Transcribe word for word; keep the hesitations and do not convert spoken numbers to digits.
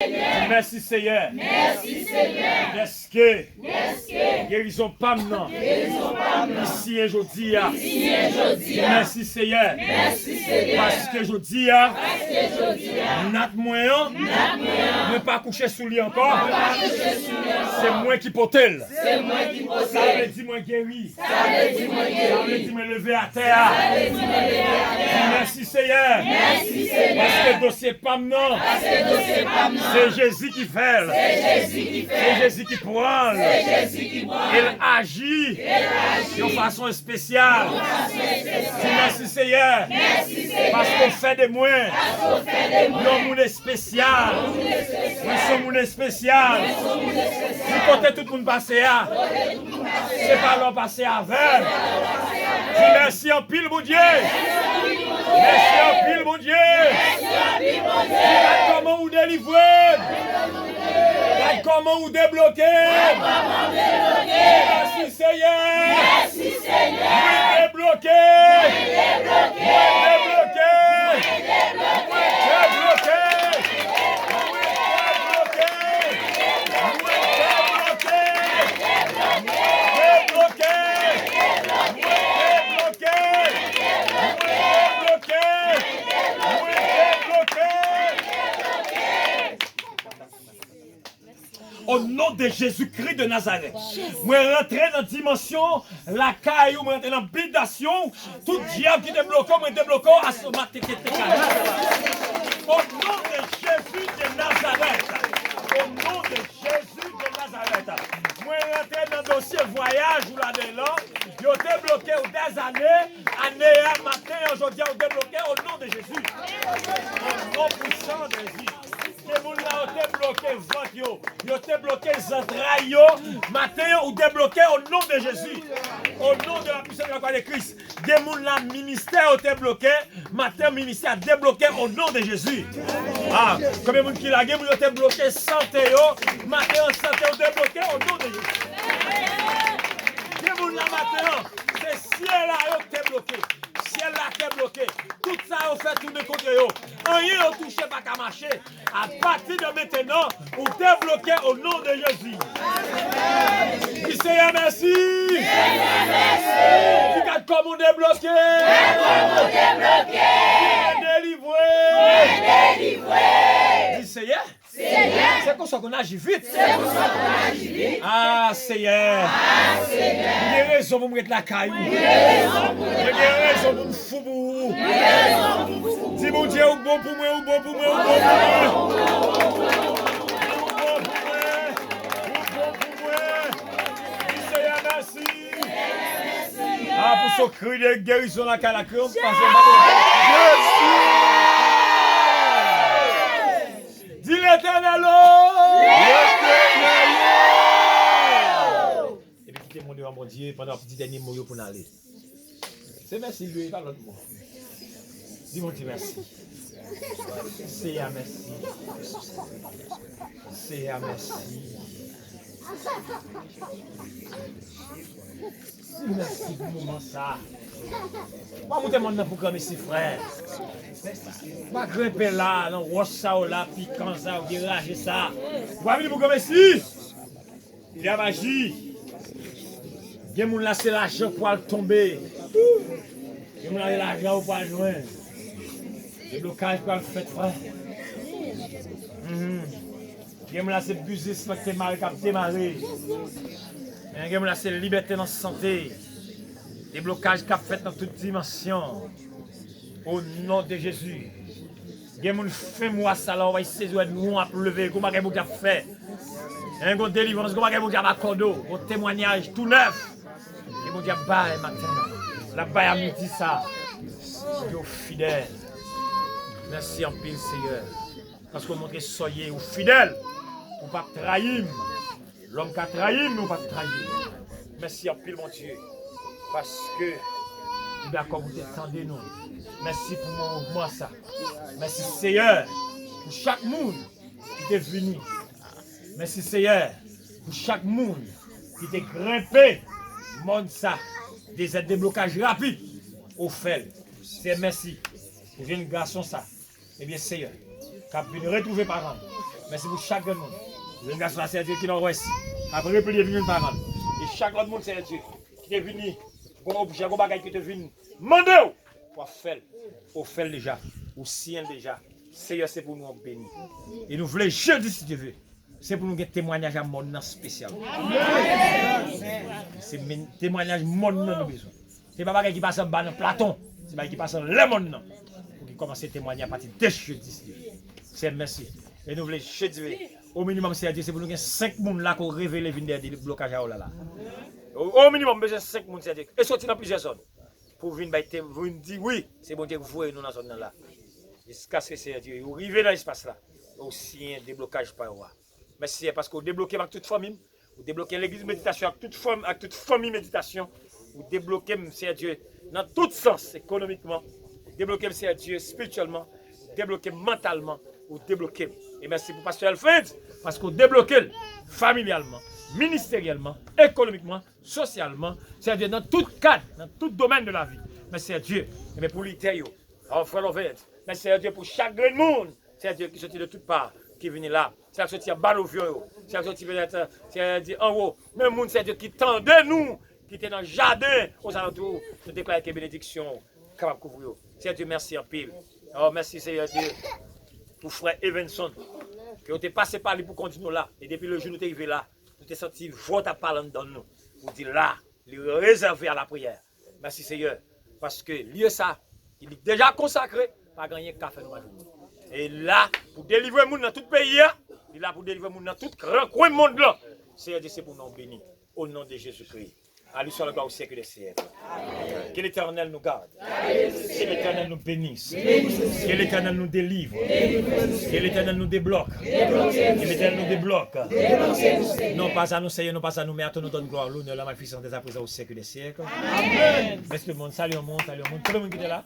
Di mèsi, Seyè. Mèsi, Seyè. Dèske Dèske gerizon pa m nan, gerizon pa m nan, li siyen jodi a. Li siyen jodi a. Mèsi, Seyè. Mèsi, Seyè. Paske jodi a, paske jodi a, nat mwen an, nat mwen an, mwen pa kouche sou li ankò. Mwen pa kouche sou li ankò. Se mwen ki pote l. Se mwen ki pote l. Sa vle di mwen geri. Sa vle di mwen geri. Sa vle di mwen leve atè a. Sa vle di mwen leve atè a. Di mèsi, Seyè. Mèsi, Seyè. Paske dosye pa m nan. Paske dosye pa m nan. Se Jezi ki fè l. Se Jezi ki fè l. Se Jezi ki pran l. Se Jezi ki pran l. E l aji. E l aji. Yon fason espesyal. Yon fason espesyal. Di mèsi, Seyè. Mèsi, Seyè. Paske w fè de mwen, paske w fè de mwen, yon moun espesyal. Yon moun espesyal. Mwen se yon moun espesyal. Mwen se yon moun espesyal. Di kote tout moun pase a. Se pa lè w pase avè m. Di mèsi anpil, Bondye. Mèsi anpil, Bondye. Di gad kòman ou delivre m. Gad kòman ou debloke m. Mèsi, Seyè. Mwen debloke. Mwen debloke. Mwen debloke. Mwen debloke. O non de Jezikri de Nazarèt, mwen rantre nan dimansyon lakay ou, mwen rantre nan bitasyon ou. Tout dyab ki te bloke w, mwen debloke w asoma teke te kanal. O non de Jezi de Nazarèt. O non de Jezi de Nazarèt. Mwen rantre nan dosye vwayaj ou ladan lan. Yo te bloke w dèzane. Ane a, maten an, jodi a, ou debloke o non de Jezi. O non pwisan de Jezi. Gen moun la, yo te bloke vant yo. Yo te bloke zantray yo. Maten an, ou debloke o non de Jezi. O non de la puissance de la croix de Christ. Gen moun la, ministè yo te bloke. Maten an, ministè a debloke o non de Jezi. Ah, konbyen moun ki la? Gen moun yo te bloke sante yo. Maten an, sante yo debloke o non de Jezi. Gen moun la maten an, se syèl la yo te bloke. Syèl la te bloke. Tout sa yo fè tounen kont yo. Anyen yo touche pa ka mache. Apati de mentenan, ou debloke o non de Jezi. Di Seyè mèsi. Di gad kòman ou debloke. Mwen delivre. Di Seyè. Se konsa w konn aji vit. Se konsa w konn aji vit. Ah, Seyè. Ah, Seyè. Mwen gen rezon pou m ret lakay ou. Mwen gen rezon pou m fou pou ou. Di Bondye, ou bon pou mwen, ou bon pou mwen, ou bon pou mwen. Ou bon pou mwen. Ou bon pou mwen. Di Seyè mèsi. Ah, pou se kri de gerizon lakay la, kri yon pase m pa konn. Jezi! Di Letènèl o! Letènèl o! Epi kite m devan Bondye pandan w ap di dènye mo yo pou n ale. Se mèsi l ye, pa lòt mo. Di Bondye mèsi. Seyè mèsi. Seyè mèsi. Di mèsi pou moman sa. W a moute mòn nan pou granmesi, frè. W a grenpe la, nan wòch sa yo la, pikan sa yo, gen raje sa. W a vini pou granmesi. Dyab aji. Gen moun la, se lajan pou al tonbe. Gen moun la, se lajan ou pral jwenn. Deblokaj pral fèt, frè. Mhm. Gen moun la, se biznis lan ki te mare, k ap demare. Men gen moun la, se libète nan sante. Deblokaj k ap fèt nan tout dimansyon. O non de Jezi. Gen moun fen mwa sa la, w ap sezi wè nou ap leve, gon bagay Bondye ap fè. Hein, gon delivrans, gon bagay Bondye ap akòde w, gon temwanyaj tou nèf. Ke Bondye ap bay maten an. L ap bay a midi sa. Bondye, ou fidèl. Mèsi anpil, Seyè. Paske w montre sa w ye, ou fidèl. Ou p ap trayi m. Lòm ka trayi m, men ou p ap trayi m. Mèsi anpil, Bondye. Paske ou dakò pou te tande nou. Mèsi pou moman sa. Mèsi, Seyè, pou chak moun ki te vini. Mèsi, Seyè, pou chak moun ki te grenpe mòn sa. Dezè, deblokaj rapid, ou fè l. Seyè, mèsi pou jenn gason sa. Ebyen, Seyè, k ap vin retwouve paran l. Mèsi pou chak grenn moun. Jèn gason la, Seyè Dye, ki nan wès, k ap repliye vin jwenn paran l. E chak lòt moun, Seyè Dye, ki te vini, gon objè, gon bagay ki te vin mande w, w ap fè l. Ou fè l deja. Ou siyen l deja. Seyè, se pou nou an beni. E nou vle jedi, si Dye vle, se pou nou gen temwanyaj a mòn nan espesyal. Se men, temwanyaj mòn nan nou bezwen. Se pa bagay ki pase anba nan platon. Se bagay ki pase anlè mòn nan. Pou ki kòmanse temwanye apati de jedi, si Dye vle. Seyè, mèsi. E nou vle jedi, o minimòm, Seyè Dye, se pou nou gen senk moun la ke w revele vin dèyè deblokaj a w la la. O, o minimòm, bezwen senk moun, Seyè Dye. E soti nan plizyè zòn. Pou vin bay te, pou vin di wi, se Bondye ki voye nou nan zòn nan la. Jiskaske, Seyè Dye, yo rive nan espas la. Ou siyen deblokaj pa yo a. Mèsi, Seyè, paske ou debloke m ak tout fanmi m. Ou debloke legliz meditasyon ak tout fanm, ak tout fanmi meditasyon. Ou debloke m, Seyè Dye, nan tout sans, ekonomikman. Ou debloke m, Seyè Dye, espirityèlman. Ou debloke m mantalman. Ou debloke m. E mèsi pou pastè Elfrens, paske ou debloke l familyalman, ministeryèlman, ekonomikman, sosyalman, Seyè Dye, nan tout kad, nan tout domèn de la vi. Mèsi, Seyè Dye, e men pou lidè yo, an frè Lovens. Mèsi, Seyè Dye, pou chak grenn moun, Seyè Dye, ki soti de tout pa, ki vini la. Seyè, ki soti anba lovyon yo. Seyè, ki soti petèt, Seyè Dye, anwo. Men moun, Seyè Dye, ki tande nou, ki te nan jaden, ozalantou, nou deklare ke benediksyon kapab kouvri yo. Seyè Dye, mèsi anpil. O, mèsi, Seyè Dye, pou frè Evenson, ke ou te pase pa li pou kondi nou la. E depi le jou nou te rive la, nou te santi vwa w t ap pale anndan nou. Ou di la, li rezève a lapriyè. Mèsi, Seyè, paske lye sa, li deja konsakre, pa gen anyen k ka fè nou pa jwenn li. E la, pou delivre moun nan tout peyi a, li la pou delivre moun nan tout rankwen mond lan. Seyè Dye, se pou non beni. O non de Jezikri. A lui seul la gloire au siècle des siècles. Que l'Éternel nous garde. Que l'Éternel nous bénisse. Que l'Éternel nous délivre. Que l'Éternel nous débloque. Que l'Éternel nous débloque. Non pas à nous, Seigneur, non pas à nous, mais à toi nous donne gloire, l'honneur, la magnificence dès à présent au siècle des siècles. Amen. Mèsi tout moun, salye yon moun, salye yon moun. Tout le moun ki te la.